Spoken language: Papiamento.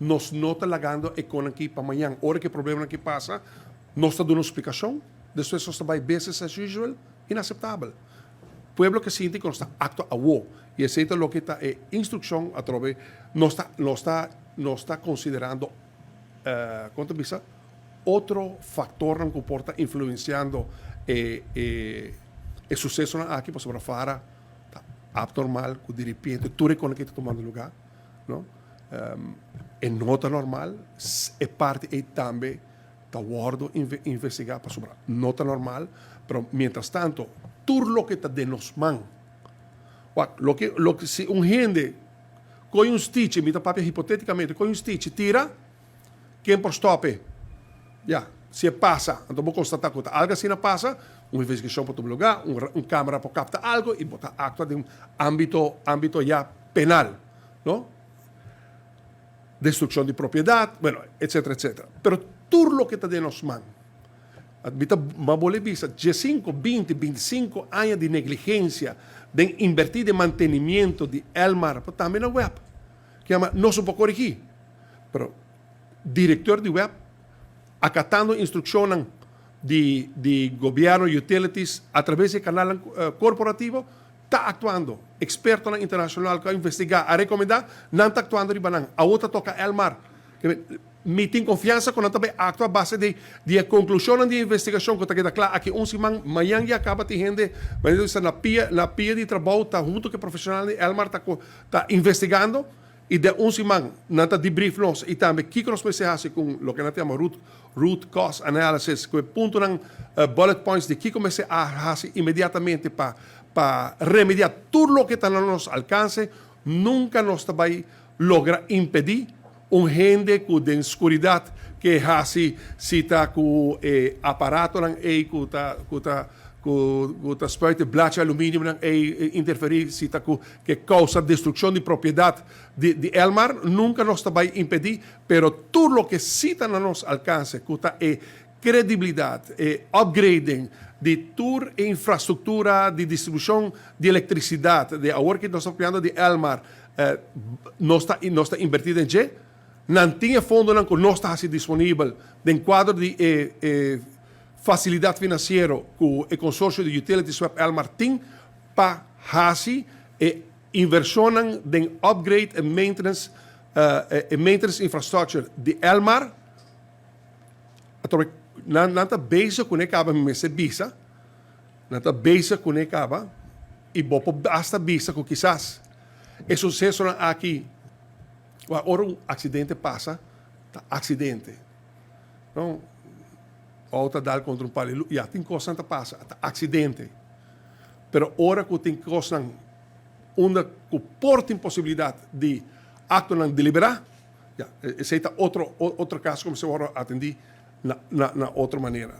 Nos no ta lagando e kosnan aki pa mañan. Ora ku e problema aki pasa, nos ta duna splikashon, despues nos ta bai business as usual, inaseptabel. Pueblo ke sinti ku nos ta aktua awo. I esei ta loke ta e instrukshon atrobe nos ta konsiderando, kon ta bisa, otro faktornan ku por ta influensiando e susesonan aki, pasobra fara ta abnormal ku di repente tur e kosnan ku ta tumando lugá, no? E no ta normal, e parti ei tambe ta wòrdu investigá pasobra no ta normal, pero mientras tanto, tur loke ta den nos man. Wak, loke si un hende kohe un stichi, mi ta papia hipotétikamente, kohe un stichi, tira, ken por stòp e? Ya, si e pasa, anto bo konstatá ku algu asina pasa, un investigashon por tuma lugá, un kámara por kapta algu i bo ta aktua den ámbito ya penal, no? Destrukshon di propiedat, bueno, etcétera, etcétera. Pero tur loke ta den nos man. Mi ta bolbe bisa, 5, 20, 25 aña di negligensia di invertí den mantenimiento di Elmar, pero tambe na WEB. Ku yama, nos no por korigí. Pero direktor di WEB, akatando instrukshon di gobièrnu, utilities, a traves di kanal korporativo, ta aktuando. Eksperto internashonal ku a investigá, a rekomendá, nan ta aktuando riba nan. Awor ta toka Elmar. Mi tin konfiansa ku nan tambe aktua a base di konklushon di investigashon ku ta keda kla aki un siman, mañan ya kaba tin hende, na pia di trabou ta huntu ku profeshonal di Elmar ta investigando i den un siman nan ta debrief nos i tambe kiko nos mester hasi ku loke nan ta yama root cause analysis, ku e puntonan, bullet points di kiko mester hasi inmediatamente pa remediá tur loke ta na nos alkanse. Nunka nos ta bai logra impedí un hende ku den skuridat ke hasi si ta ku aparatonan ei ku ta spuit blachi aluminium nan ei interferí, si ta ku ke kousa destrukshon di propiedat di Elmar, nunka nos ta bai impedí, pero tur loke sí ta na nos alkanse, ku ta e kredibilidat, e upgrading di tur infrastruktura di distribushon di elektrisidat, di awor ku nos ta papiando di Elmar, nos ta invertí den dje, nan tin e fondonan ku nos ta hasi disponibel den kuadro di e fasilidat finansiero ku e konsorsio di utilities WEB Elmar tin pa hasi e invershon den upgrade e maintenance infrastructure di Elmar. Anto, nan ta bezig kuné kaba, mi mester bisa, nan ta bezig kuné kaba i bo por hasta bisa ku kisas e susesonan aki, ora un aksidente pasa, ta aksidente. No, outo dal kontra un palu, ya, tin kos ta pasa, ta aksidente. Pero ora ku tin kosnan unda ku por tin posibilidat di aktonan deliberá, ya, esei ta otro kaso ku mester atendí na otro manera.